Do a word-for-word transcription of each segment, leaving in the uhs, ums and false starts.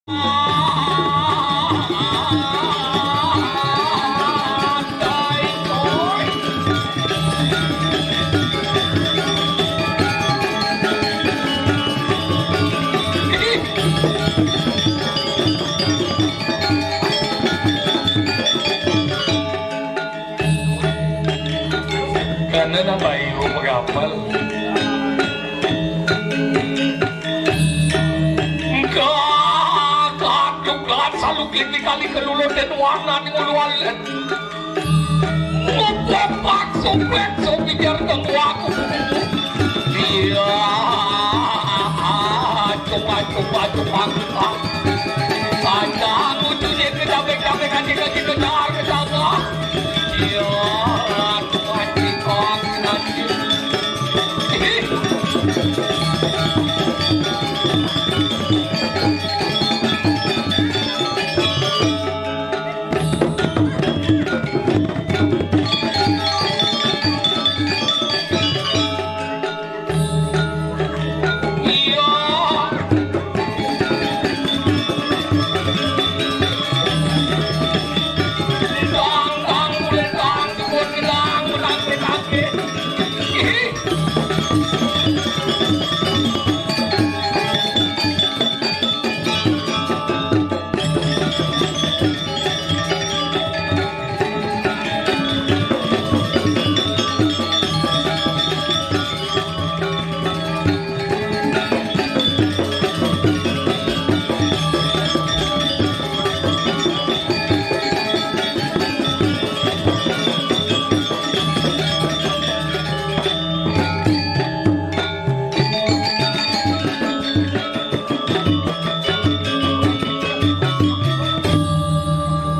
Karena napa ibu mengapal? Kakak tukar saluk liti kali kelulur dan warna di ulu alit. Mupopak sumpet supijar tembuaku. Iya. Coba, coba, coba, coba. Panjang ujungnya ke capek-capek, kaji-kaji, kejar, kejar. Iya. Coba, coba, coba.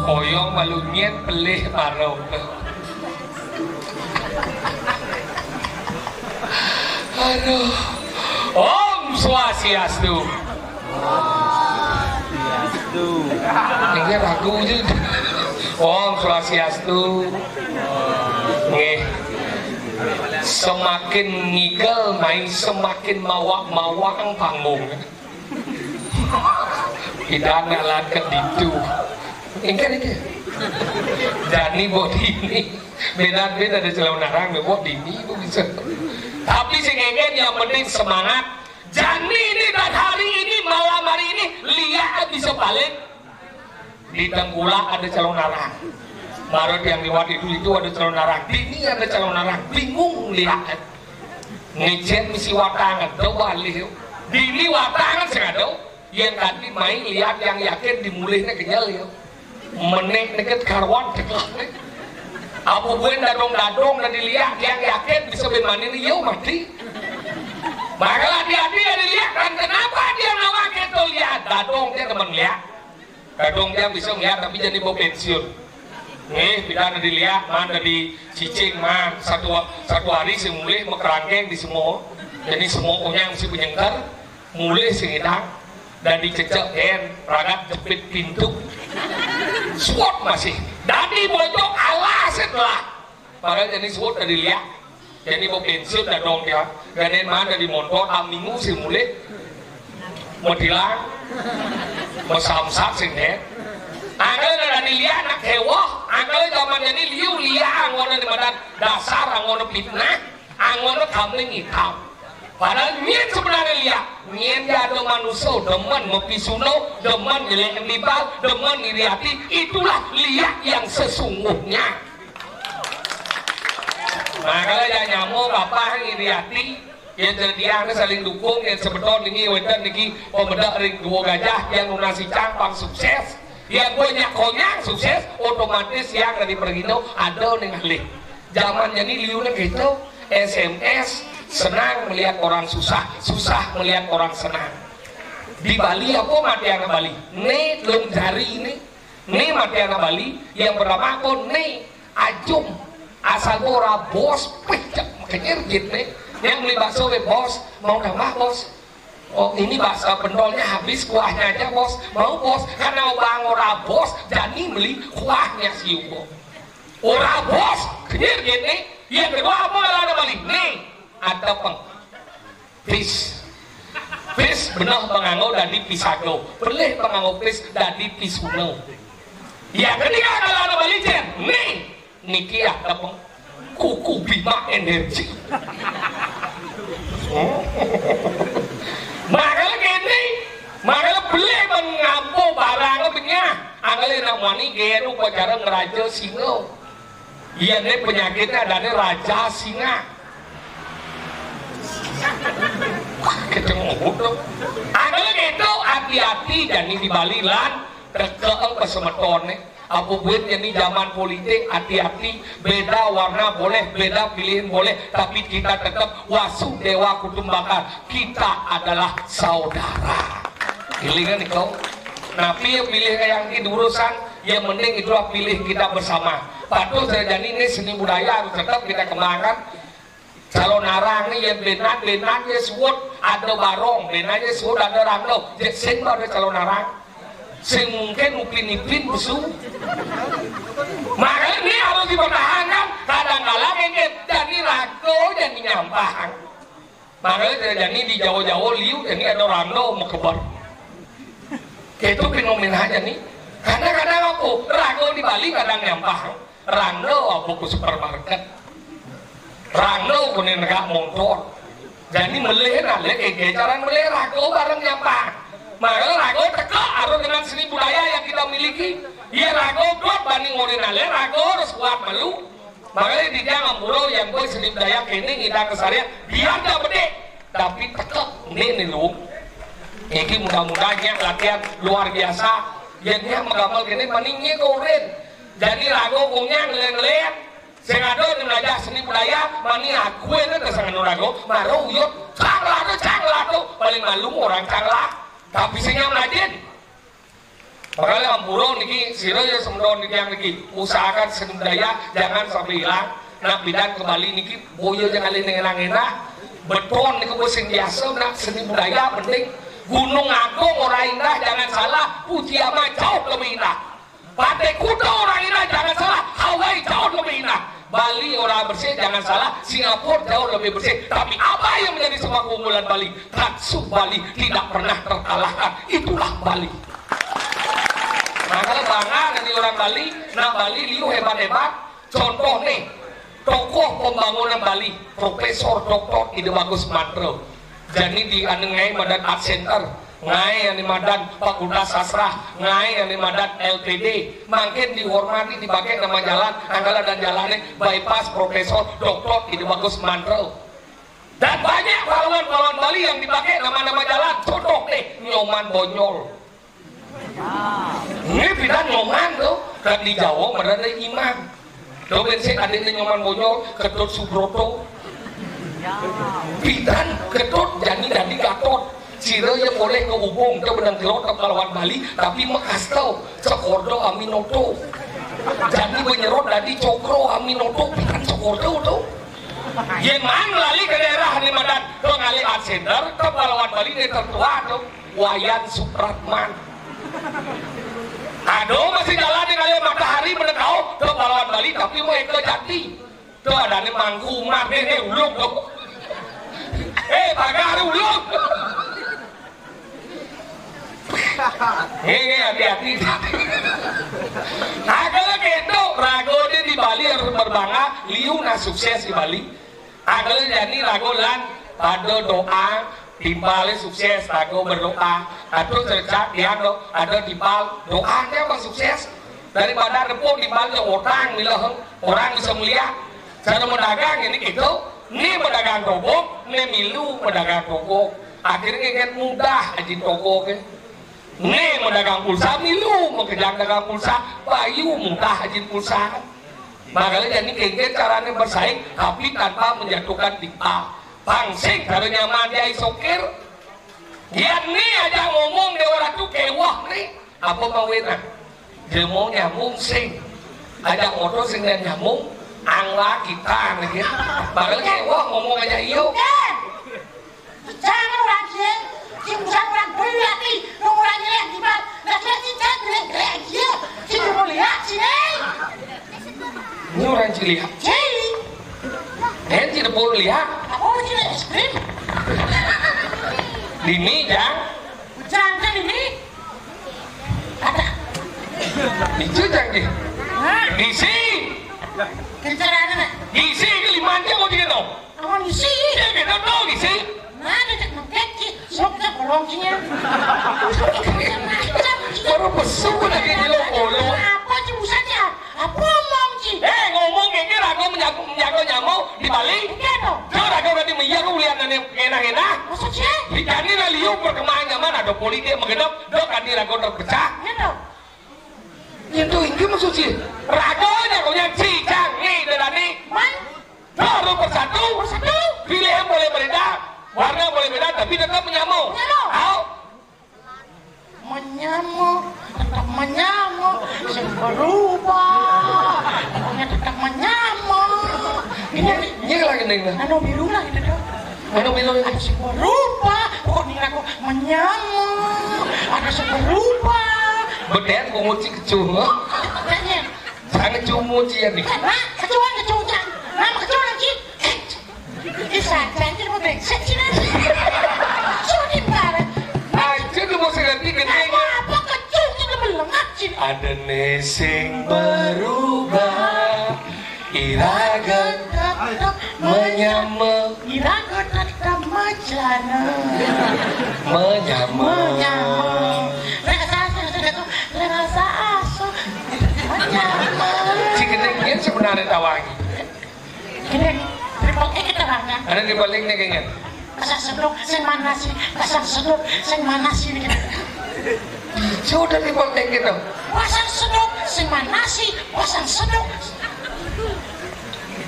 Koyong malu nyet pelih parau. Aduh. Om Swastiastu. Ini lagu je. Om Swastiastu. Nggih. Semakin ngigel, mai semakin mawak-mawak panggung. Pidan ngalat ke ditu. Engke, engke. Jani bodi ini. Beda-beda ada celana narang, bodi ini, Bu, bisa. Tapi sing engke yang penting semangat. Jani ini dan hari ini, malam hari ini, lihat bisa balik. Di Tengkulak ada calon arang. Baru yang liwat itu, itu ada calon arang. Dini ada calon arang. Bingung lihat. Ngecen misi watangan. Tahu balik. Dini watangan sing ada. Yang tadi main lihat yang yakin dimulihnya kenyal ya. Menek neket karuan ceklak nih. Apa buen dadong-dadong dan dilihat yang yakin bisa ben mani nih, yo mati. Makanya hati-hati ya dilihat kan kenapa dia nama kita lihat dadong dia teman lihat. Kadung dia bisa ngeliat tapi jadi bau pensiun. Nih, pidana dilihat, man dari cicing, man satu satu hari sing mulih mekerangkeng di semua. Jadi semua punya mesti penyengker, mulih sing idang dan dicecek den ragat jepit pintu. Suot masih. Dadi bocok alas setelah. Padahal jadi suot dari liak. Jadi mau pensiun dah dong dia. Gaden mana di montor, ah, minggu sih mulai. Mau tilang, mau samsak sih nih. Angkel dari liak nak hewah, angkel zaman jadi liu liak angona di badan dasar angona fitnah, angona kambing hitam. Padahal nyet sebenarnya liak, nyet ya ada manusia demen mepisuno, demen jelek embibal, demen iri hati, itulah liak yang sesungguhnya. Nah, kalau yang nyamuk apa iri hati, yang terdiang saling dukung, yang sebetul ini weten niki pemedak ring dua gajah yang lunasi cangpang sukses, yang banyak konyang sukses, otomatis yang dari pergino ada ning alih. Zaman jadi liunan gitu, S M S senang melihat orang susah, susah melihat orang senang. Di Bali apa mati anak Bali? Ne lung jari ini. Ne mati anak Bali yang bernama apa? Ne ajum. Asal ora bos, pih, cak, makanya gitu ne. Yang beli bakso we bos, mau tambah bos. Oh ini bakso pentolnya habis, kuahnya aja bos. Mau bos, karena bang ora bos, jadi beli kuahnya si Ubo. Ora bos, clear gini. Yang kedua apa kalau ada balik? Nih, ada peng. Bis. Pis beneh panganggo dadi pisaga. Pelih panganggo pis dadi pisuna. Ya, ketika kalau ada beli jen, nih, niki ya, tepung. Kuku Bima Energi. Makanya gini, makanya beli mengampu barang benyah. Angkali nak wani gaya upacara ngeraja singa. Iya, ini penyakitnya ada nih raja singa. Kita ngomong dong. Angkali gitu, hati-hati, jani di Bali lan, tekeeng pesemetone. Apa buat ini zaman politik, hati-hati, beda warna boleh, beda pilihan boleh, tapi kita tetap Wasu Dewa Kutumbakar, kita adalah saudara. Gilingan nih kau. Napi yang milih yang di urusan, yang penting itulah pilih kita bersama. Patuh saya jani ini seni budaya harus tetap kita kembangkan. Calonarang nih yang benat, benat ya suwut ada barong, benat ya suwut ada ranglo. Jadi sing ada Calonarang. Sing mungkin upin-ipin besu. Makanya ini harus dipertahankan. Kadang-kadang ini jadi rago, jadi nyampah. Makanya tidak jadi di Jawa-Jawa liu, jadi ada ranglo mekebar. Itu fenomena aja nih. Kadang-kadang aku rago di Bali kadang nyampah. Ranglo apa ku supermarket. Ranglo ku negak motor. Jadi melih nalih, eh, cara melih rago bareng nyampah. Maka rago teka harus dengan seni budaya yang kita miliki. Ya rago kuat banding orang nalih, rago harus kuat malu. Makanya di tiang ampura yang boy seni budaya kini kita kesarian biar tak bedik. Tapi teka ini nih lu. Ini mudah-mudahan latihan luar biasa. Yang dia menggambar gini maningnya korin. Jadi rago punya ngeliat-ngeliat. Sing ada yang belajar seni budaya, mani aku ini terus nganu rago, maro uyut, canglah tu, canglah tu, paling malu orang canglah. Tapi sing yang rajin. Makanya ampura niki, sira ya semeton niki yang niki, usahakan seni budaya jangan sampai hilang. Nak bidan ke Bali niki, boyo jangan lain enak-enak. Beton niki bos sing biasa, nak seni budaya penting. Gunung Agung orang indah, jangan salah, Puji Ama jauh lebih indah. Pantai Kuta orang indah, jangan salah, Hawaii jauh lebih indah. Bali orang bersih, jangan salah, Singapura jauh lebih bersih. Tapi apa yang menjadi sebuah keunggulan Bali? Katsu Bali tidak pernah terkalahkan. Itulah Bali. Makanya bangga jadi orang Bali. Nah, Bali liu hebat-hebat. Contoh nih, tokoh pembangunan Bali, Profesor Doktor Ide Bagus Mantro. Jadi di anu ngaé madan Art Center, ngaé anu madan Fakultas Sastra, ngaé anu madan L P D, makin dihormati dipakai nama jalan, angkala dan jalannya bypass Profesor Doktor Ide Bagus Mantro. Dan banyak pahlawan-pahlawan Bali yang dipakai nama-nama jalan. Contoh deh, Nyoman Bonyol. Ini pidan Nyoman tuh, kan di Jawa merana Iman. Tuh bensin adiknya Nyoman Bonyol, Ketut Subroto. Pidan Ketut jadi jadi Gatot. Sira ya boleh ke hubung ke benang kelot ke pahlawan Bali, tapi mekas tau Cokordo Aminoto. Jadi menyerot dari Cokro Aminoto, pidan Cokordo tuh. Yang mana lali ke daerah ini madan, ke ngalih Art Center, ke pahlawan Bali ini tertua tuh. Wayan Supratman. Aduh, masih jalan di kali matahari menekau ke pahlawan Bali, tapi mau Eka Jati. Tuh ada nih mangku umat nih, nih ulung tuh. Eh, pagar ulung. Ini hati-hati. Nah, kalau gitu, rago di Bali harus berbangga, liu nah sukses di Bali. Ada jani rago lan pada doa, timpalé sukses, rago berdoa. Atau cercak dia do, ada timpal doa dia bang sukses. Daripada repot timpal ke orang, mila orang bisa melihat. Cara mendagang ini gitu, ni mendagang toko, ni milu mendagang toko. Akhirnya kan mudah aja toko ke. Ni mendagang pulsa milu, mengejang dagang pulsa, payu mudah aja pulsa. Makanya jadi kengke caranya bersaing, tapi tanpa menjatuhkan timpal. Pangsing, kalau nyaman dia sokir. Dia ni aja ngomong dia orang tu kewah ni. Apa mau enak? Dia mau nyambung sing. Aja motor sing dan nyambung, angwa kita nih. Makanya kewah ngomong aja iyo. Jangan orang dia, sing usah orang beli hati, orang orang jelek di bawah. Nah, dia sing jangan jelek jelek dia, sing mau lihat sini. Ini orang Ciliak. Jadi, eh, tidak boleh lihat. Apa sih es krim? Dini, Jang. Jang, Jang, ini. Ada. Itu, Jang, di. Hah? Isi. Kencerana, Nak. Isi ke lima aja mau dikit dong. Awan isi. Ya, kita dong, isi. Mana cek mengkeci, sok cek bolong cinya. Macam-macam cinya. Baru besuk lagi di lo bolong. Apa sih, buset ya? Apa omong, Ci? Eh, ngomong kayak gini, rago menjago, menjago nyamuk di Bali. Iya, dong. Tuh, rago tadi meyar, lu lihat nih, enak-enak. Maksud sih? Di kani lah liu perkembangan zaman, ada politik mengenop, dok kani rago terpecah. Iya, dong. Itu, itu maksud sih. Rago jagonya Ci, Cang, nih, dari tadi. Man? Baru bersatu. Bersatu. Pilihan boleh berbeda, warna boleh beda, tapi tetap menyamuk. Menyamuk. Au. Menyamuk, tetap menyamuk, sing berubah, pokoknya tetap menyamuk. Ini, ini lagi nih, nah. Anu biru lah gitu tuh. Anu biru. Ada sing berubah, pokoknya aku menyamuk, ada sing berubah. Bedet, kungut sih kecuh. Tanya. Sangat cumucian nih. Nah, kecuan, kecuan. Nama kecuan, Ci? Ih, saja, Ci, mau brengsek, Ci, nanti. Sudah bareng. Aja lu mau saya ganti gendeng. Apa, apa kecuan, Ci, lu melengak, Ci? Ada nesing berubah. Iraga tetap menyamuk. Iraga tetap macana. Menyamuk. Menyamuk. Rasa asuh, rasa asuh. Menyamuk. Si gendeng dia sebenarnya tawang. Gendeng, triple X kita bangga. Ada di baliknya kayaknya. Pasang seduk, sing mana sih? Pasang seduk, sing mana sih? Sudah di baliknya gitu. Pasang seduk, sing mana sih? Pasang seduk.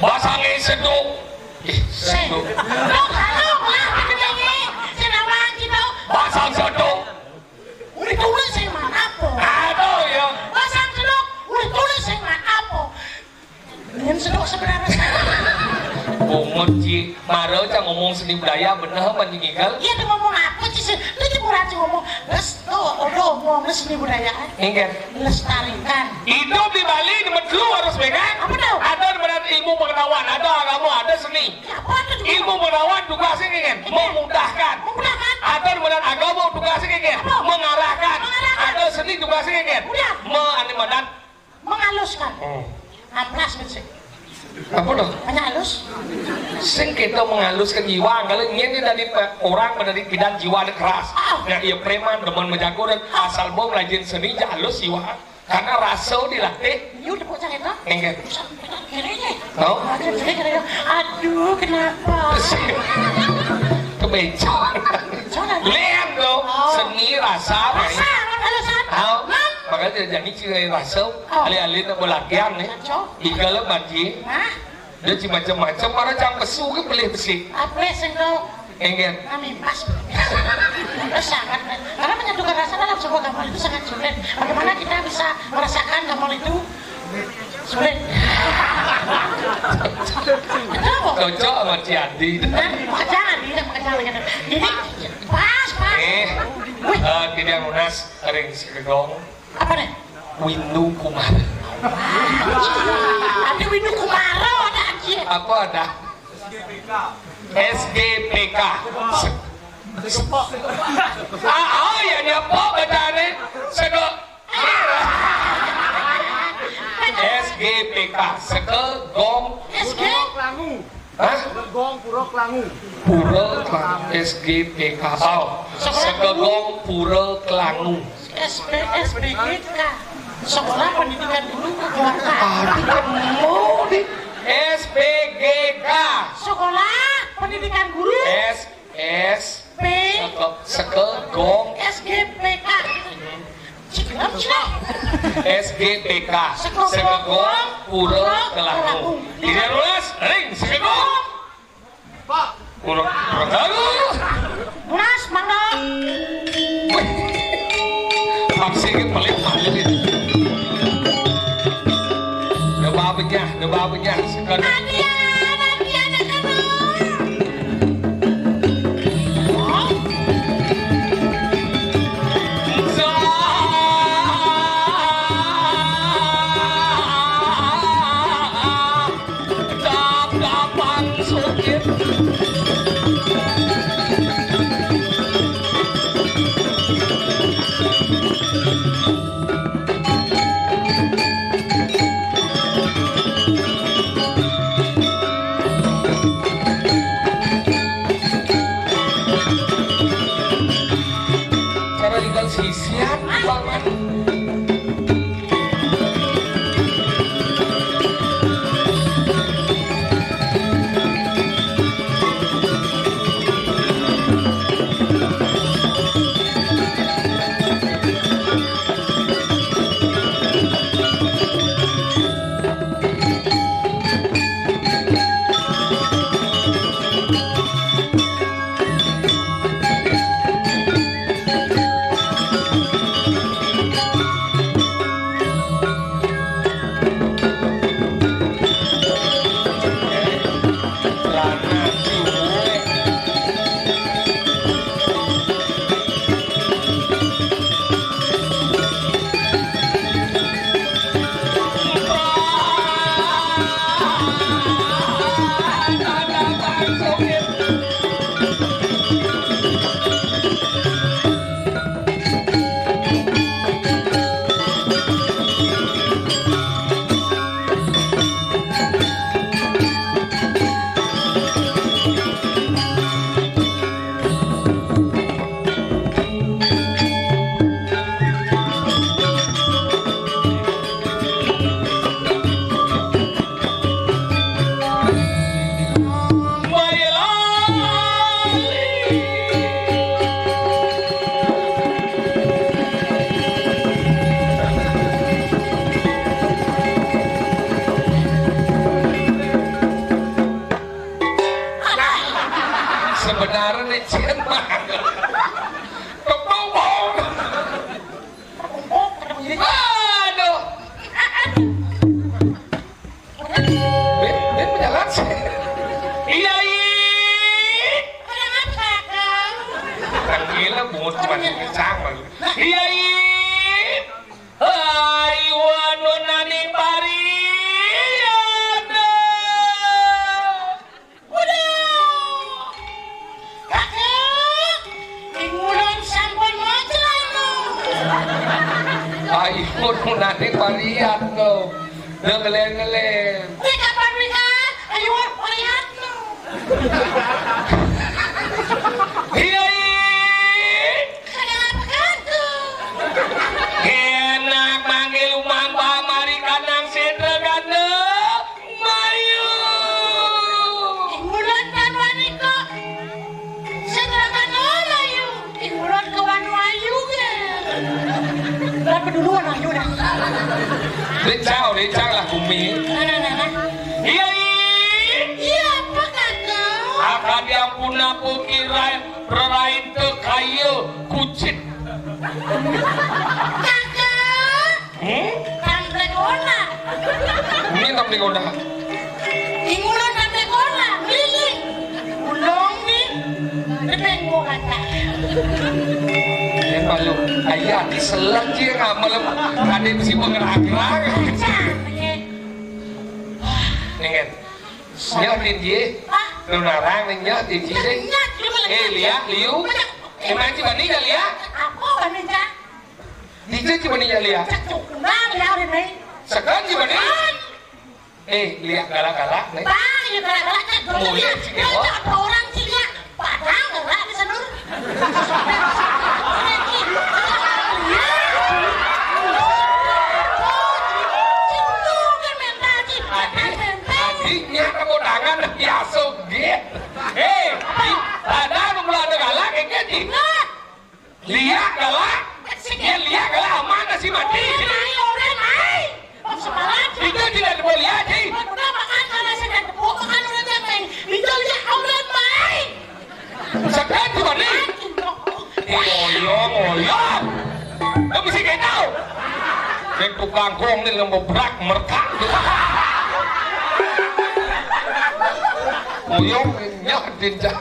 Pasangin seduk. Ih, seduk. Dok, halo, lah, gendengnya. Sing apa gitu? Pasang seduk. Udah tulis sing mana apa? Aduh, ya. Pasang seduk, udah tulis sing mana apa? Yang sedok sebenarnya. Bungut, Ci. Mara, Cang, ngomong seni budaya, bener apa, Ci, Gigal? Iya, dia ngomong apa, Ci, sih? Dia cuma ngomong, les, tuh, udah ngomong seni budaya. Ingat. Lestarikan. Hidup di Bali, nomor dua harus pegang. Apa tuh? Ada benar ilmu pengetahuan, ada agama, ada seni. Ya, apa tuh? Ilmu pengetahuan tugasnya, ingat, memudahkan. Memudahkan. Ada benar agama tugasnya, ingat, apa? Mengarahkan. Mengarahkan. Ada seni tugasnya, ingat, udah. Menganimadan. Mengaluskan. Hmm. Amplas, gitu sih. Apa dong? Hanya halus. Sing kita mengaluskan jiwa, kalau ingin dari pe-, orang menjadi pidan jiwa ada keras. Ah. Ya, iya, preman, demen menjago dan asal bom rajin seni, ja halus jiwa. Karena rasa dilatih. Iya, udah bocah itu. Enggak. Bisa, bisa, kiri aja. Oh. Aduh, kiri, kiri. Aduh, kenapa? Kebencong. Kebencong lagi. Lihat dong, oh. Seni rasa, rasa, kan? Alasan. Tahu? Hah? Makanya dia jadi ciri rasa. Oh. Alih-alih nak berlatihan nih. Cocok. Igal banji. Hah? Dia cuma macam-macam, para cang pesu ke beli besi. Apa sih kau? Enggak. Kami pas. Itu sangat. Karena menyatukan rasa dalam sebuah gambar itu sangat sulit. Bagaimana kita bisa merasakan gambar itu? Sulit. Kenapa? Cocok sama Ciadi. Nah, pekerjaan, ini pekerjaan lagi. Jadi, pas, pas. Eh, wih, eh, tidak lunas, kering segedong. Apa nih? Windu Kumar. Ada Windu Kumaro, ada anjir. Apa ada? S G P K. Se-, se-, ah, oh, ya, dia apa bacaannya? Sego. S G P K. Sego Gong. S G. Hah? Gong Pura Kelangu. Pura Kelangu, S G P K. Oh, Segegong Pura Kelangu. S P, S P G K. Sekolah Pendidikan Guru Keluarga. Aduh, kamu di S P G K. Sekolah Pendidikan Guru. S, S, P. Seke-, Segegong. S G P K. Cik, kenapa, Cik? S G P K. Segegong Pura Kelangu. Tidak lunas, ring, Segegong. Pura Kelangu. Lunas, Mang Dok. Wih. Maksudnya paling paling ini. Udah babenya, udah babenya. Sekarang. Adian, Adian, Adian. Sebenarnya cien mah. Kebobong. Aduh. Ben, ben menjalan sih. Iya, iya. Kenapa, Kakang? Kan gila, bungut masih kencang, Bang. Iya, iya. Hai, wanu naning parian. Udah. Kakek, ing ulun sampun moco anu. Ayo, nunane pariat no. Udah ngelen-ngelen. Wih, kapan wih, Kak? Ayo, pariat no. Iya, iya. Kenapa kagak? Enak manggil umang pamari kanang sidra ganda. Mayu. Ing ulun kan wani kok. Sedangkan lo mayu. Ing ulun kawan wayu ge. Lah peduluan ayu dah. Lincang, lincang lah bumi. Nah, nah, nah, nah. Iya, iya. Iya, apa kagak? Akan diampun aku kira rerain te kaya kucit. Kagak. Hmm? Tandre kona. Ini tandre kona. Ing ulun tandre kona, keliling. Ulung nih, depeng gua kata. Yang malu, ayah, diselak sih, nggak malam. Tadi mesti bergerak-gerak. Kacang, ye. Nih, kan. Nyah, Din, ye. Hah? Lu narang, nih, nyah, Din, ye. Nyah, nyah, lu malah Eh, nyah. Liak, liu. Banyak. Emang sih, Bani, nggak liak? Apa, Bani, Cak? Dija coba nih lihat. Cek cuk, nah, lihat hari ini. Segan coba nih. Kan. Eh, lihat galak-galak nih. Bang, ini galak-galak, cek dulu. Oh, iya, lihat. Cik, ya, ya, wah. Cek orang sih, lihat. Padahal galak di sana. Adi, adi, nyata mau tangan, biasa, gitu. Eh, di, ada nu mulai ada galak, kayak gitu. Nah. Liak galak, ya liak galak, mana sih mati? Orang mai, orang mai. Oh, sepalan. Itu tidak boleh lihat, sih. Udah makan, kalau saya tidak tepuk, makan orang yang main. Itu liak orang mai. Sekat tuh, nih. Ngoyong, ngoyong. Lu mesti kayak tahu. Dan tukang kong nih, lembek berak, merekam. Ngoyong. Nyah, Din, ja-,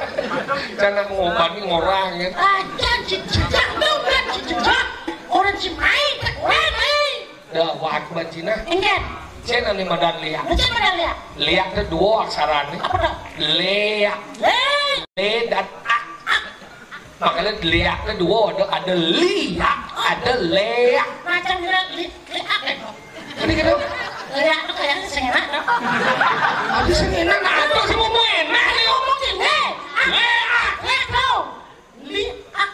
jangan ngobani ngorang, ya. Ah, jangan jejak, dong, jangan jejak. Orang si mai, tak keren, mai. Dah, wak, Mbak Cina. Enggak. Cina nih madan liak. Macam mana liak? Liak tuh dua aksaran nih. Apa tuh? Leak. Le. Le dan ak. Ak. Makanya liak tuh dua, ada, ada liak, ada leak. Macam liak, li-, liak apa itu? Ini gitu. Liak tuh kayaknya sing enak, tuh. Ada sing enak, nah, itu sih mau enak nih ngomong ini. Ah, leak. Liak tuh. Liak.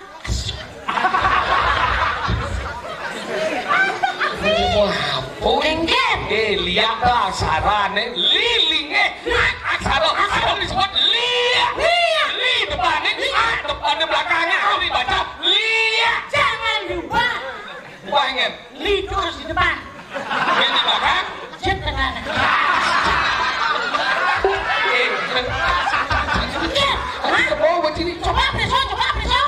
Ya, aksarane li, linge, ak, aksara. Aksara disebut li. Li. Li depannya, ak depannya belakangnya. Kalau dibaca, li. Jangan diubah. Ubah, ingat. Li itu harus di depan. Li di belakang. Jet tengah. Eh, Iya. Hah? Mau buat sini. Coba preso, coba preso.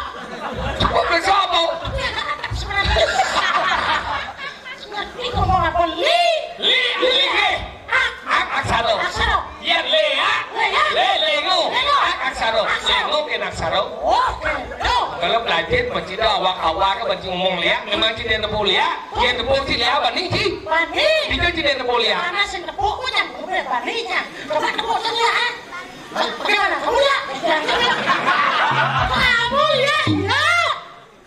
Coba preso apa? Iya, kan, sebenarnya. Ngerti ngomong apa? Li. Li, li, li. Ak. Ak, aksara. Aksara. Ya, le, ya. Le, ya. Le, lengo. Lengo. Ak, aksara. Aksara. Lengo kena aksara. Oke. Tuh. Kalau belajar, mesti dah awak-awak kan mesti ngomong liak, memang tidak ada boleh liak. Dia tepuk si liak, bani si. Bani. Kita tidak ada boleh liak. Mana sing tepuk, kok yang boleh bani, ya? Coba tepuk sini, ya. Bagaimana? Kamu liak? Kamu liak, ya?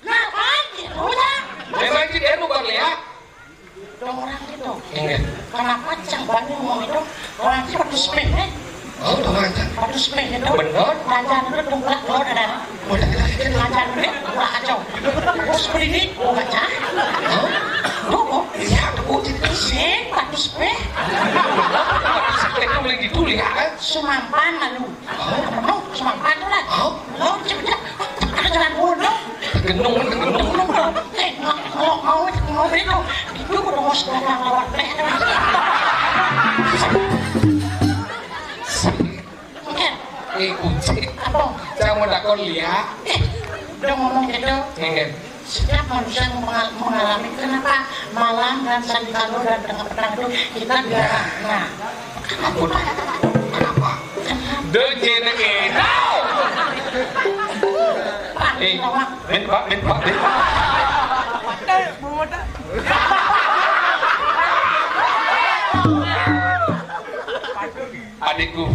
Ngapain gitu, ya? Memang si dia bukan liak. Ada orang gitu. Ingat. Kenapa cang banyak ngomong itu? Orang itu batu sepeh, eh? Oh, orang itu. Batu sepeh itu. Benar. Raja itu tungkak lo ada. Udah kita bikin. Raja itu tungkak aja. Bos berdiri, oh, baca. Oh? Tuh, oh. Iya, tuh, oh, jadi itu. Sing, batu sepeh. Batu sepeh itu boleh ditulis, ya, kan? Sumampan lalu. Oh. Penuh, sumampan tuh lah. Oh. Lo cepet-cepet. Ada jalan bodoh. Genung, genung. Genung, genung. Eh, mau, mau, mau, mau itu. Itu udah mau sekolah lewat deh. Oke. Eh, kunci. Apa? Saya mau takon liak. Eh, udah ngomong gitu. Enggak. Setiap manusia mengal-, mengalami, kenapa malam dan sandikala dan tengah petang itu kita biar, nah, Apa? Kenapa? Kenapa? Dojene kita. Eh, min pak, min pak, min. Adikku.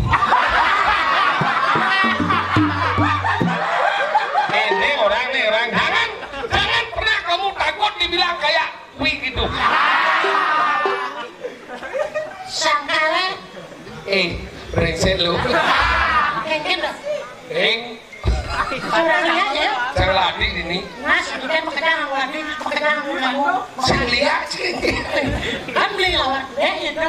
Ini orang nih, orang. Jangan, jangan pernah kamu takut dibilang kayak Wih gitu. Sangkale. Eh, brengsek lu. Kayak gitu. Eng. Sudah lihat ya? Saya latih ini. Mas, kita pekerjaan aku lagi, pekerjaan aku lagi. Saya lihat sih. Kan beli lawan, eh, itu.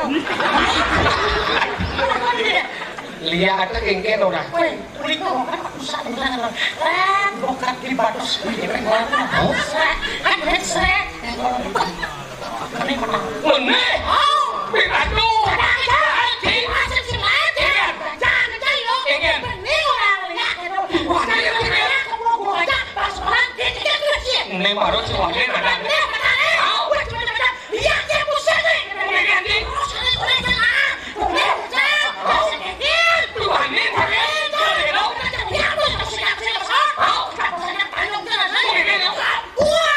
Lihat ada kengken orang. Weh, kulit tuh, kan susah dibilang. Eh, bukan di batas. Oh? Srek, kan, srek. Meneh. Oh. Pidato. Jangan, jangan. Jangan, jangan. Jangan, jangan. Jangan. Ini orang lihat itu. Wah, ini orang lihat. Semua gua aja, pas orang dia tidak kecil. Ini baru si Wahid ada. Ini apa tadi? Wah, cuma-cuma. Iya, dia pusing nih. Ini ganti. Terus ini udah sana. Udah, udah. Terus ini. Tuhan ini. Ini. Ini. Ini. Ini. Ini. Wah.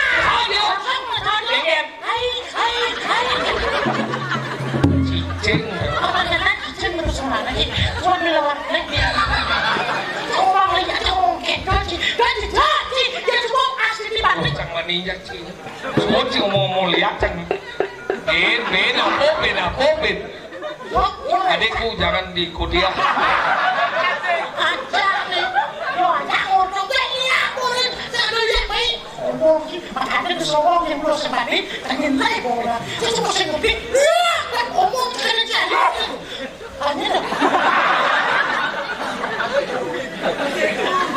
Cicing. Apa kata cicing terus mana sih? Suami lewat lagi. Orang lihat orang gitu sih. Dan jadi dia semua asli di balik. Cang maninjak sih. Semua sih ngomong mau lihat cang. Bin, bin, apa, bin, apa, bin. Adikku, jangan diikuti ya. Ajar nih. Lo aja ngomong, gue iya, boleh. Saya lihat baik. Ngomong sih, makanya tuh songong yang belum sempat nih, pengen naik bola. Saya cuma sih ngerti. Iya, kan ngomong kan aja. Hanya dah.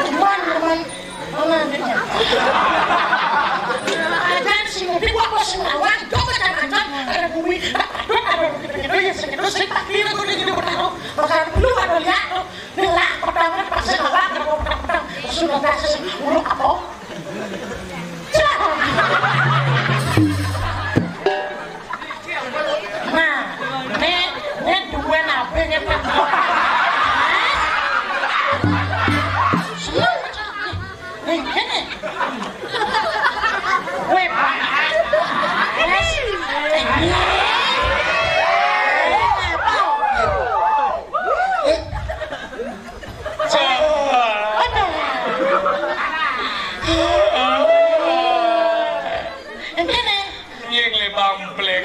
Cuman, cuman, mana adiknya? Ada sih ngerti, gua, gua sih ngelawan, gua kan ada, ada bumi, ada, ada gitu-gitu, ya segitu sih, tak kira gua udah gitu bertaruh. Bakal lu ada lihat tuh. Lah, pertama pasti malah ada petang-petang. Sudah kasih urut apa? Nah, nek, nek duwe nabe ngene. Nek kene. Weh, Pak. Wes. Entene? Nyeng le bamplek.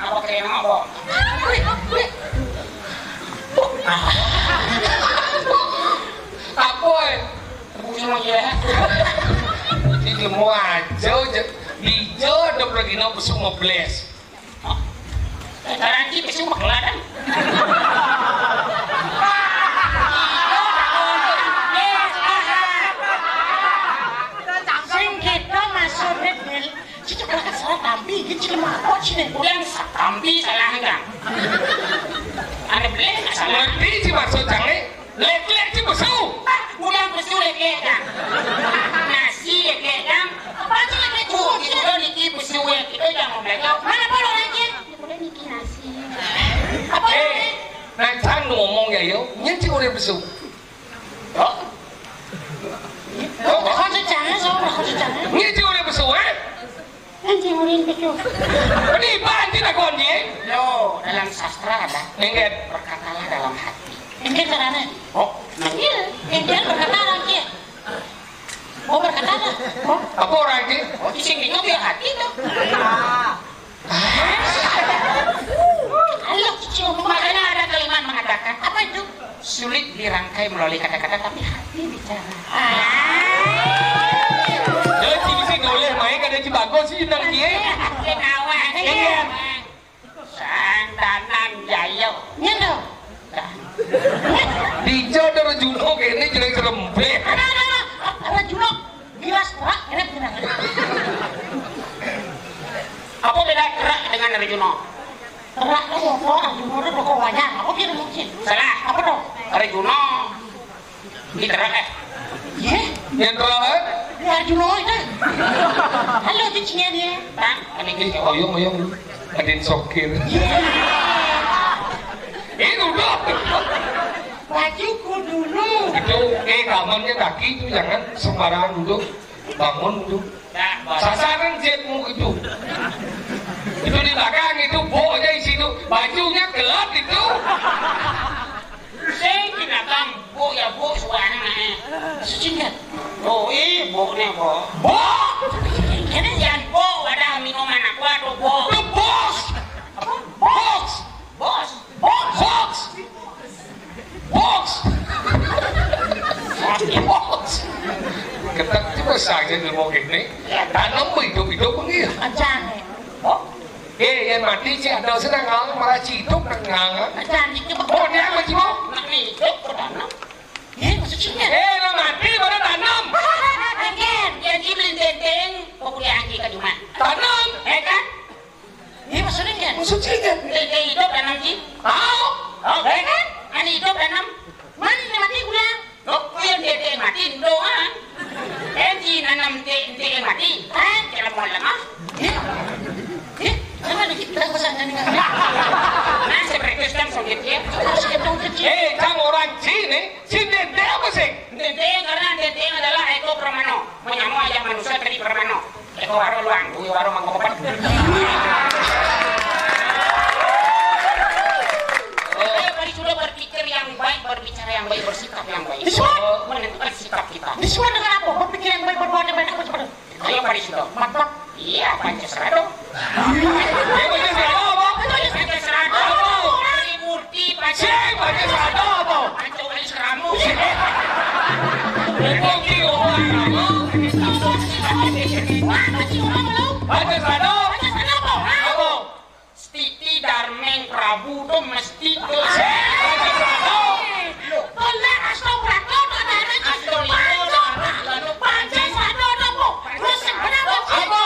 Apa kena apa? Apa, eh? Tepuk sama dia. Ini mau aja, aja. Dijo ada pergi nang besuk ngebles. Eh, garansi besuk bakal ada. Sing kita masuk rebel. Cicak lah salah tampi, gitu cuma apa sih? Udah tampi salah kan? Ada beli salah. Ngerti sih maksud jange? Lek-lek sih besu. Ah, udah besu lek-lek kan? Nasi lek-lek kan? Apa tuh lek-lek? Oh, gitu loh, niki besu lek itu jangan belajar. Mana apa lo lagi? Udah niki nasi. Apa? Eh, nah, jangan ngomong ya, yo. Nyeci udah besu. Oh. Oh, kok sejane, so, kok sejane? Nyeci udah besu, eh? Anjing urin besu. Ini banci tak konci, eh? Yo, dalam sastra ada. Nengket. Berkatalah dalam hati. Nengket carane. Oh, nengket. Nengket berkata lagi. Oh, berkata lah. Oh, apa orang ini? Oh, di sini juga hati tuh. Ayo, makanya ada kalimat mengatakan, apa itu? Sulit dirangkai melalui kata-kata, tapi hati bicara. Ah. Jadi, bisa boleh main kada ci bagus sih, nang kie. Iya. Sandanan jayo. Nyendo. Dijo ada Rejuno kene jelek serembe. Ada, ada, ada. Rejuno. Gilas terak, enak, enak. Apa beda terak dengan Rejuno? Terak itu apa? Rejuno itu pokok wayang. Apa dia mungkin? Salah. Apa tuh? Rejuno. Di terak, eh. Iya. Yang terak, eh? Ya, Rejuno itu. Halo, cicinya dia. Tang, ini Ih, oyong, oyong. Adin sokir. Iya. Ini duduk. Bajuku dulu. Itu, eh, kamarnya kaki itu jangan sembarangan duduk. Bangun duduk. Sasaran jetmu itu. Itu di belakang itu, bok aja isi itu. Bajunya gelap itu. Sing kinabang, bok ya bok suaranya. Sing ya. Oh, ih, boknya bok. Bok! Ini yang bok, ada minuman aku atau bok? Itu bos! Apa? Bos! Bos! Bos! Bos! Bos! Bos! Ketek juga saja di rumah gini. Tanam hidup-hidup pun iya. Ancang. Oh? Eh, yang mati sih ada senang ngang, malah ciduk nang ngang. Ancang, itu Oh, dia apa sih, Bok? Nak nih, hidup bertanam. Eh, maksudnya? Eh, lah mati, mana tanam? Agen, jadi beli tenteng, pokoknya angki ke rumah. Tanam? Eh, kan? Iya, maksudnya kan? Maksud Eh, cang orang Cina, si dendeng apa sih? Dendeng karena dendeng adalah eko pramana. Menyama aja manusia tadi pramana. Eko waro luang, bui waro mangkok. Ayo, mari sudah berpikir yang baik, berbicara yang baik, bersikap yang baik. Menentukan sikap kita. Disuai dengan apa? Berpikir yang baik, berbuat yang baik, apa sebenarnya? Ayo, Pak Risno. Mantap. Iya, Pancasila dong. Iya, Pancasila apa? Pancasila dong. Trimurti Pancasila. Cek, Pancasila apa? Pancawali Seramu. Cek. Pancasila apa? Pancasila apa? Apa? Stiti Darmeng Prabu to mesti to. Tolak Asto Prato to darah Asto Lino. Panca Sado to po. Terus yang benar po. Apa?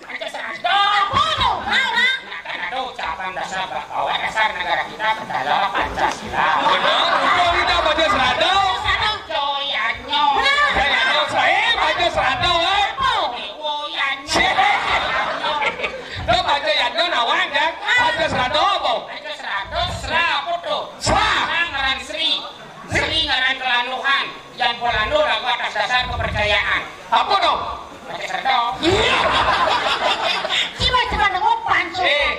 Panca Sado. Apa to? Nah, kan ada ucapan dasar bahwa dasar negara kita adalah Pancasila. Benar. Kita Panca Sado. Joyanyo. Joyanyo, saya Panca Sado, eh. Woyanyo. Lo baca Yadno nawang, kan? Baca Srado apa? Baca Srado, Sra apa tuh? Sra. Sra ngaran Sri. Sri ngaran kelanduhan. Yang polandu lagu atas dasar kepercayaan. Apa tuh? Baca Srado. Coba, coba nengok pancu. Eh,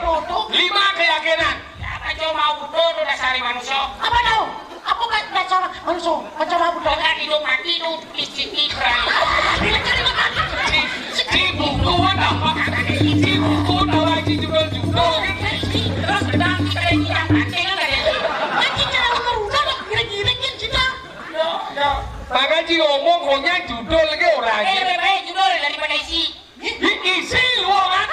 lima keyakinan. Ya, apa coba mau betul tuh dasari manusia? Apa tuh? Apa kan dasar manusia? Panca Srado. Dengan hidup mati tuh Di buku ada. Di buku ada lagi judul-judul. Terus sedang kita yang kita pakai kan ada. Lagi cara ular-ular, kira-kira kan kita. Maka Ji ngomong, konya judul lagi orang. Eh, lebih baik judul daripada isi. Isi luang kan?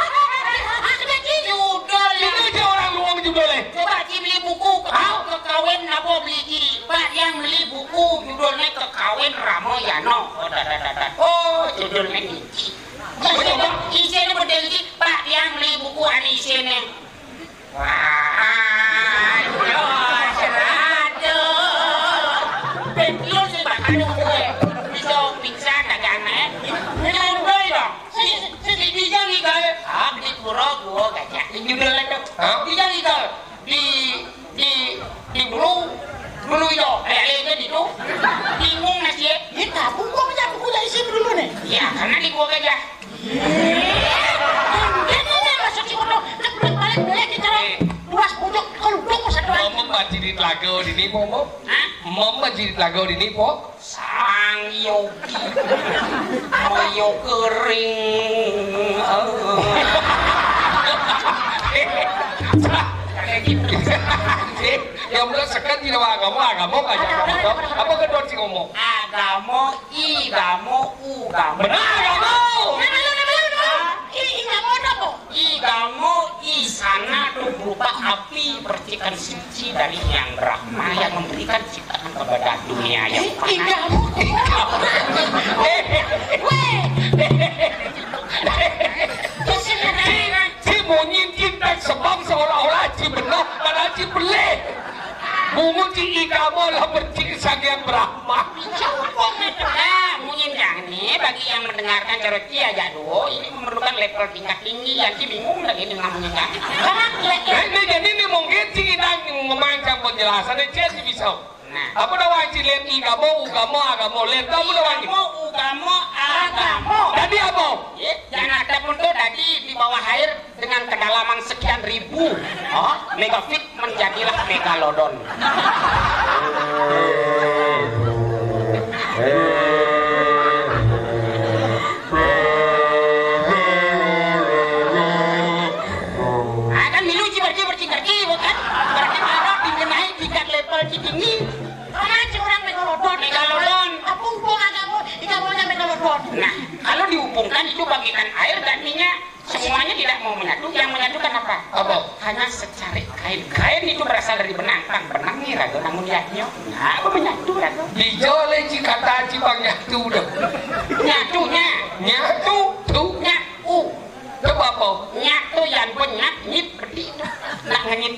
Judul ya. Itu aja orang luang judul, eh. Coba Ji beli buku ke, kekawin apa beli Ji? Pak yang beli buku judulnya Kekawin Ramayana. Oh, dah, dah, dah, dah. Oh, judulnya ini. Isinya model ini, Pak, yang beli buku ane isinya. Wah, aduh, serado. Betul sih, Pak, aduh, gue. Bisa pingsan dagangan. Ini udah dong. Si, si, si Bijang nih, Gal. Ah, di pura gua gajah. Ini udah lah, dong. Hah? Bijang nih, Gal. Di, di, di dulu, dulu yo, eh, eh, jadi tuh, bingung nasi ya. Ini kabung gua punya buku dari sini dulu nih. Iya, karena di gua gajah. Ini nih masuk si Uno, ceplok balik balik di cara luas bujok, kalau dong satu lagi. Ngomong bajingan lagu di nipo, Mo? Hah? Ngomong bajingan lagu di nipo? Sang Yogi. Moyo kering. Kayak gitu. Yang bener seket di nama agama, agama nggak ada agama. Apa kedua sih ngomong? Agama, i, agama, u, agama. Benar, agama. Hah? I, i, agama apa? Igamo isana tuh berupa api percikan suci dari Yang Brahma yang memberikan ciptaan kepada dunia yang fana. Igamo. Weh. Ci munyin cinta sebab seolah-olah ci benar, padahal ci pelih. Bungut ci igamo lah bercik sang Yang Brahma. Nah, munyin jani bagi yang mendengarkan cara ci aja dulu, ini memerlukan level tingkat tinggi, yang ci bingung lagi ini namanya kan. Nah, ini jadi ini mungkin ci kita memancang penjelasan, ci ci bisa. Nah. Apa dah wajib lihat igamo, ugamo, agamo, lihat apa dah wajib? Igamo, ugamo, agamo. Tadi apa? Ya, yang ada pun tuh tadi di bawah air dengan kedalaman sekian ribu, oh, megafit menjadilah megalodon. Ah, kan milu ci berarti berarti berarti, bukan? Berarti kalau tinggi naik tingkat level ci tinggi. Mana ci orang megalodon? Megalodon. Apa hubung agama? Ikan punya megalodon. Nah, kalau dihubungkan itu bagaikan air dan minyak. Semuanya tidak mau menyatu. Yang menyatukan apa? Apa? Hanya secarik kain. Kain itu berasal dari benang. Kan benang nih raga namun yatnya. Nah, apa menyatu raga? Dijole ci kata ci bang nyatu dah. Nyatunya. Nyatu. Tu. Nyatu. Coba apa? Nyatu yang banyak nyit berarti itu. Nak ngenyit.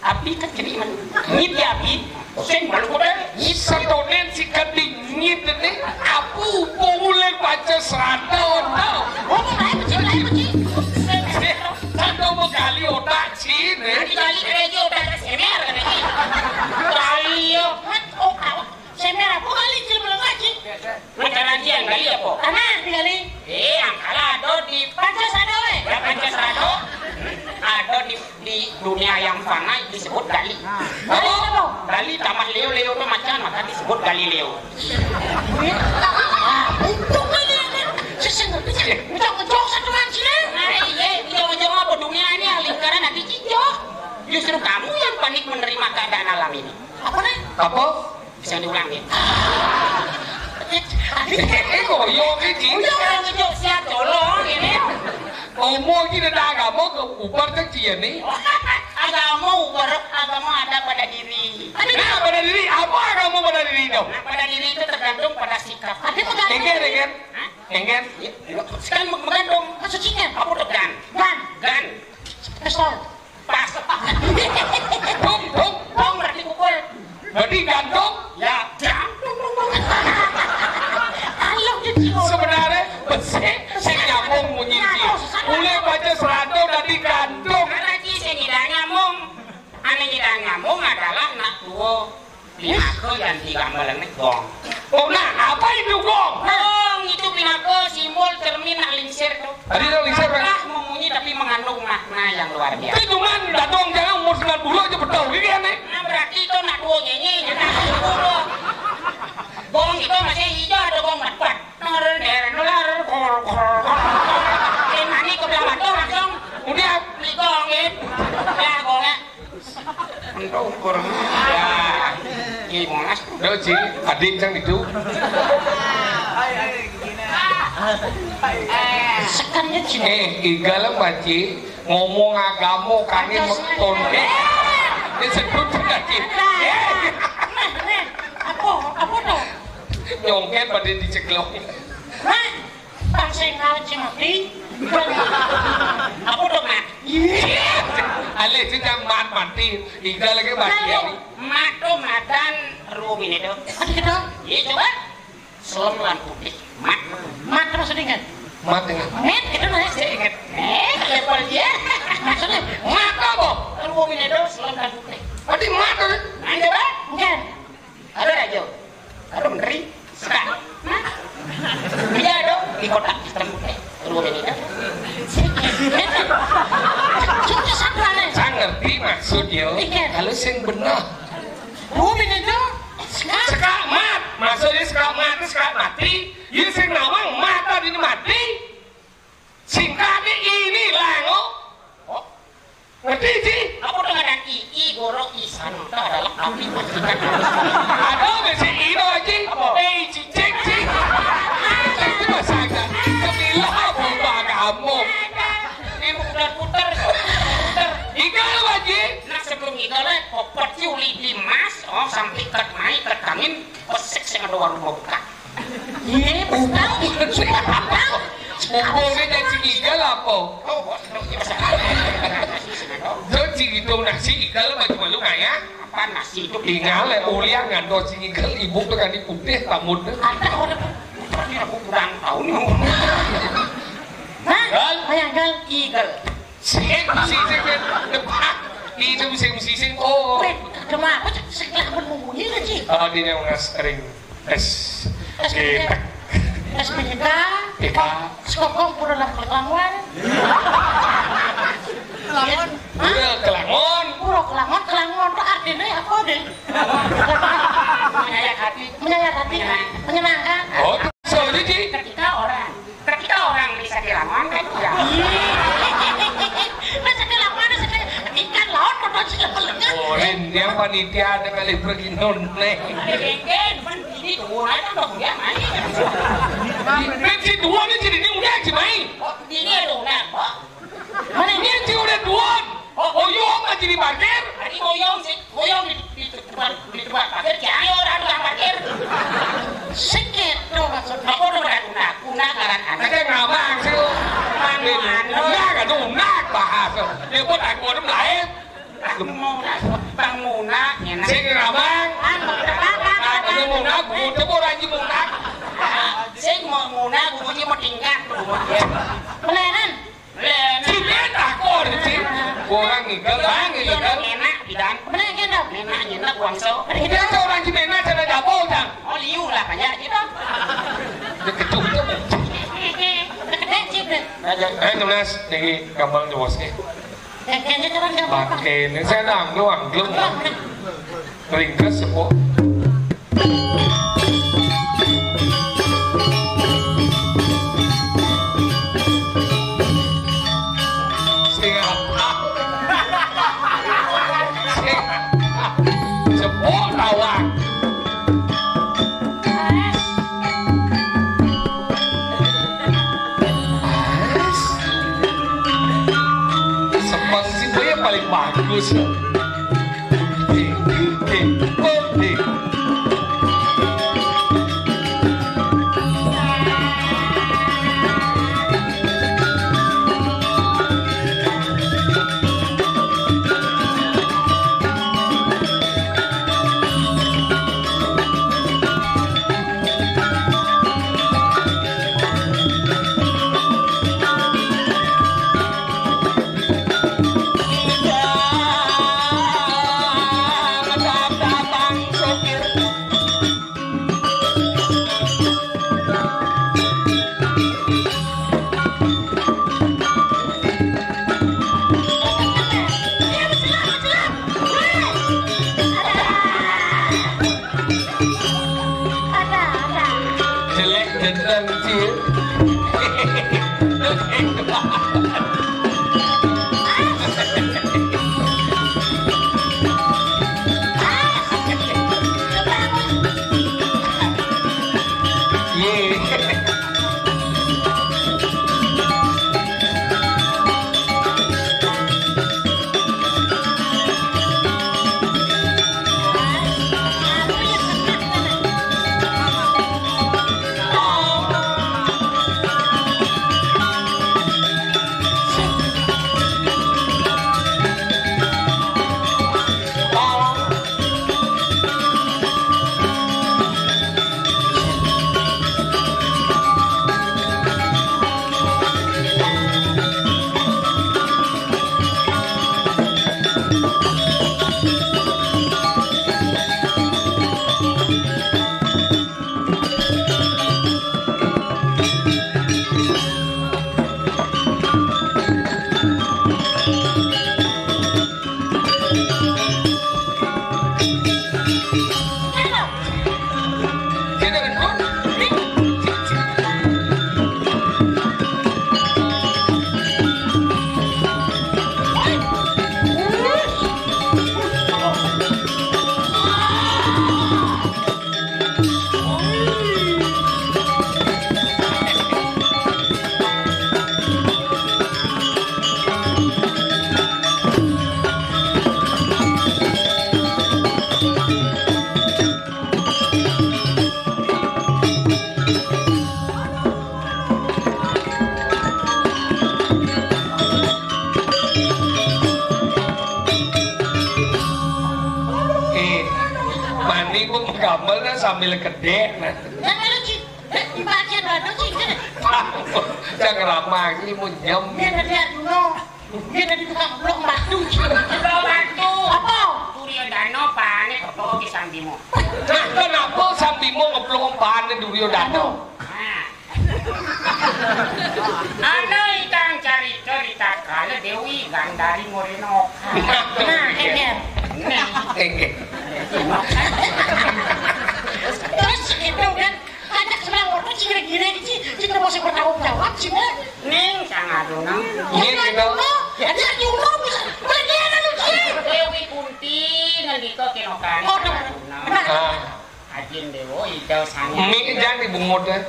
Api kan kini man. Nyit ya api. Sing malu kode. Nyit satonen si kading nyit ini. Apu pungule paca serato tau. Oh, mulai peci, mulai peci. Serato menggali otak cine. Nanti kali kerja otak semer kan ini. Kali Ayam panai disebut gali. Apa? Gali tambah leo, leo tu macan, maka disebut Galileo. Untung ini, ini. Sesungguh tu je. Ngejok-ngejok satu ngaji, eh. Nah, iya, ngejok-ngejok apa? Dunia ini lingkaran nanti cijok. Justru kamu yang panik menerima keadaan alam ini. Apa nih? Apa? Bisa diulang ya? Eh, kok yo iki? Udah orang ngejok siap tolong ini. Ngomong iki nek agama kok bubar cek dia nih. Agama ubar, agama ada pada diri. Nah, pada diri, apa agama pada diri dong? Nah, pada diri itu tergantung pada sikap. Ada pegangan. Engger, engger. Hah? Engger. Ya, sekarang menggantung. Maksudnya? Apa tuh gan? Gan. Gan. Pistol. Pas. Dong, dong. Dong berarti pukul. Berarti gantung? Ya. Dang. Dong, dong, dong. Ayo, gitu. Sebenarnya, besik, sing nyambung munyi iki. Mulai baca serado dadi gantung. Karena iki sing nyidang nyambung. Ane nyidang nyambung adalah nak tua. Pinaka yang digambaran gong. Oh, nah, apa itu gong? Gong itu pinaka simbol cermin nak lingsir tu. Tadi tu lingsir, kan? Langkah memunyi tapi mengandung makna yang luar biasa. Itu cuman datang jangan umur sembilan puluh aja betul, gitu ya, Nek? Nah, berarti itu nak tua nyanyi, nak tua. Gong itu masih hijau, ada gong mat-mat. Ner, ner, ner, kor, kor, kor. Eh, mani ke belah mata langsung. Udah. Beli gong, gitu. Ya, gongnya. Entah ukur. Ya. Ini Monas. Yo, Ji, adik yang itu. Sekannya Ji. Eh, igalem, Ji, ngomong agama kami meton. Eh, disebut lagi. Eh. Apa? Apa tuh? Nyongket pada diceklok. Hah? Tang sing ngaji mati. Apa tuh, Mat? Iya. Alih itu yang mat mati. Igal lagi mati ya. Mat tuh matan rumin itu. Ada kita. Iya, coba. Selem lan putih. Mat. Mat terus dengan. Mat dengan. Met gitu, nah, saya ingat. Eh, level dia. Maksudnya, mat apa? Rumin itu selem lan putih. Berarti mat, kan? Nah, coba. Enggak. Ada aja. Ada menteri. Sekarang. Iya dong, di kotak hitam putih. Rumin itu. Sudah satu aneh. Saya ngerti maksud yo. Iya. Kalau sing benar. Rumin itu. Sekak mat. Maksudnya sekak mat itu sekak mati. Ini sing nawang mata ini mati. Singkatnya ini lango. Oh. Ngerti, Ji? Apa dengan i, i goro isan itu adalah api majikan. Ada besi ino, Ji. Apa? Eh, cicing, Ji. Itu bahasa Inggris. Kemilah apa kamu? Ini udah puter, puter. Igal, Pak Ji. Nah, sebelum igal, eh, popot Ji uli di mas, oh, sampai ket mai, ket kamin, pesek sing ada warung buka. Iya, bukan. Ngomongnya jadi igal apa? Oh, bos, itu iya, bahasa. Jadi itu nasi igal baju malu kaya? Apa nasi itu? Tinggal ya, ulian ngandung si igal, ibu tuh kan di putih, tamu tuh. Ada orang. Berarti aku kurang tahu nih ngomong. Hah? Gal? Ayah, gal. Igal. Sing, sing, sing, sing. Depan. Itu sing, sing, sing. Oh. Weh, kenapa sih? Sing, kenapa ngomongnya sih? Oh, dia yang ngas-, ring. Es. Es P K. Es P K. P K. Sekokong pura lah kelawan. Kelawan. Hah? Pura kelawan. Pura kelawan, kelawan tuh artinya apa deh? Menyayat hati. Menyayat hati. Menyenang. Menyenangkan. Oh, itu soalnya, Ji. Ketika orang, ketika orang bisa kelawan kan ya. Nah, sakit apa ada sakit? Ikan laut, kotor sih, apa lengan? Oh, Ren, dia panitia ada kali pergi nonton. Ada genggen, kan ini tuh, orang kan udah punya main. Ren, si dua nih jadi ini udah aja main. Oh, ini ada udah, kok. Mana ini? Ini si udah dua. Oh, oh, yo, apa jadi parkir? Tadi goyong sih, goyong di, di tempat, di tempat parkir, jangan orang tukang parkir. Sakit tuh maksudnya. Apa tuh udah udah, udah ngaran anak. Ada ngabang sih. Anu, anu. Udah, ada udah bahas. Dia pun aku ada lain. Bang Muna, Bang Muna, enak. Sing ngabang. Anu, apa, apa, apa? Aku mau nak, aku mau coba orang Ji mau nak. Sing mau Muna, aku mau tinggal tuh. Beneran? Beneran. Cimeta kok, Ji. Orang ngigal, bang, ngigal. Enak, bidan. Beneran gitu? Enak, enak, wangso. Udah seorang Cimeta, cara dapur, Jang. Oh, liu lah, banyak gitu. Dia ketuk, ketuk. Deketin, Cip, deh. Ayo, ayo, tunas, niki gampang tuh, bos, nih. Kayaknya kan nggak apa-apa. Makin saya nanggung, nanggung. Ringkes, Sepuh. Sing apa? Sing. Sepuh tawang. Seperti itu ya paling bagus ya. Jelek gendeng, Cil. Eh, mani ku gamel nah sambil gedek nah. Nah, kalau ci, eh, dibaca dado ci, kan? Jangan ramah, ini mau nyem. Biar nanti adu no. Biar nanti tukang blok batu ci. Blok batu. Apa? Duryodana pané keplok ki Sang Bima. Nah, kenapa Sang Bima ngeplok pané Duryodana? Nah. Ana ingkang carita ritatkala Déwi Gandari Morena. Nah, énggal. Nah. Énggal. Terus itu kan, ajak sebelah motor, cinggiring-giring, ci, ci, mau sing bertanggung jawab, ci, nah. Ning, sang adu, nang. Iya, iya, iya. Ya, dia nyuruh, bisa. Boleh dia, kan, ci. Déwi Kunti, ngendika kenokan. Oh, benar. Nah. Ah. Ajin Déwa Ida Sang Hyang. Mie jangan dibungut ya.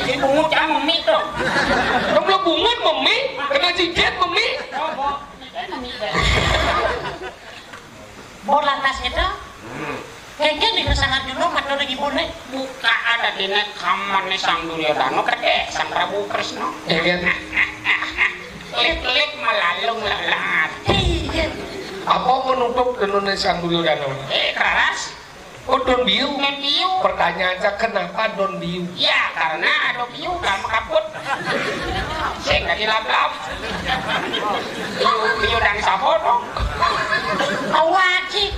Dibungut jangan mie tuh. Kamu lo bungut memi, kena cicit memi. Oh, bo. Kan mie deh. Bo lantas itu. Kengken di kesangan dulu, mata lagi boleh. Buka ada dene kamane Sang Duryodana kedek Sang Prabu Kresna. Iya, kan? Lip-lip melalung lelat. Iya. Apa menutup denune Sang Duryodana? Eh, keras. Oh, don biu. Don biu. Pertanyaan saya, kenapa don biu? Ya, karena ada biu dalam kabut. Sing dadi lablab. Biu, biu dan sapa to? Awak iki.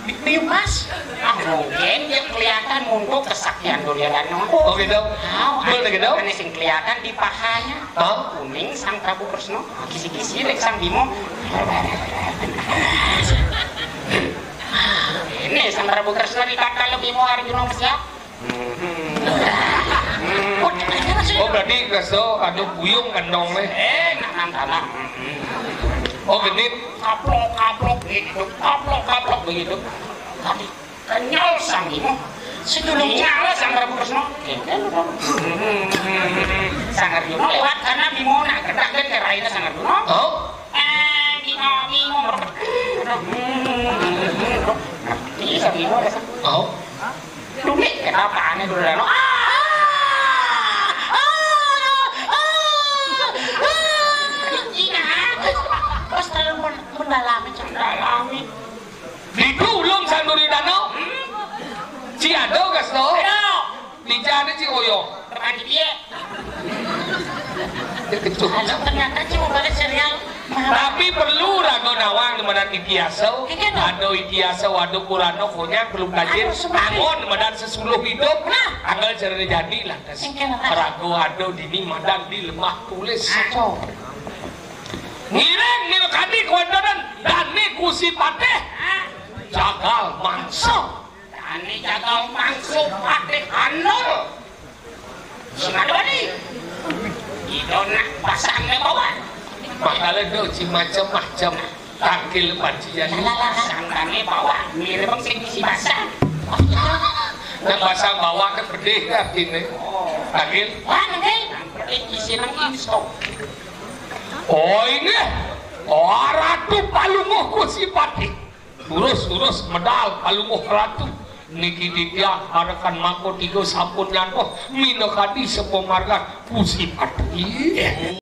Bi-, biu mas. Ah, Mungkin yang kelihatan munduk kesaktian Duryodana. Oh gitu. Tahu, betul gitu. Ini sing kelihatan di pahanya. Hah? Kuning Sang Prabu Kresna, kisi-kisi lek Sang Bima. Ini Sang Prabu Kresna dikata lo Bima Arjuna siap. Oh berarti Kresna anu buyung kendong nih. Eh, nak nang tanah. Oh genit. Kaplok kaplok begitu, kaplok kaplok begitu. Tapi kenyal Sang Bima. Sedulur nyala Sang Prabu Kresna. Kengken. Sang Arjuna lewat karena Bima nak kedak dan keraina Sang Arjuna. Oh. Eh, Bima, Bima. Ngerti Sang Bima. Oh. Dunik kata apane dulu. Ah! Ah! Ah! Ah! Ina. Pas terlalu mendalami, mendalami. Ditu ulung Sang Duryodana. Ci ado Kresna. Ayo. Dicari ci oyo. Teman dia. Kecuali ternyata ci mau balik serial. Tapi perlu raga nawang di mana ikiasa. Iya, dong. Ada ikiasa, ada Purana, pokoknya perlu kaji. Anu, seperti angon di mana sesuluh hidup. Nah. Anggal cerita jadi lah. Iya, dong. Raga ada dini madan di lemah tulis. Aduh. Ngiring nil kadi kuandaran dani kusi patih. Jagal mangsa. Dani jagal mangsa patih anul. Sing ada ni. Ida nak pasang ni bawa. Makala do ci macam-macam. Tangkil pancian. Lah, lah, lah. Sang dani bawa. Mirip bang sing isi basang. Nak basang bawa ke pedih ke artine. Oh. Tangkil. Wah, nanti. Pedih isi nang insto. Oh, ini. Oh, Ratu Palungguh Kusipati. Urus, urus, medal Palungguh Ratu. Niki titiang arekan mangko tiga sampun nyantos minakadi sepamargan Kusipati.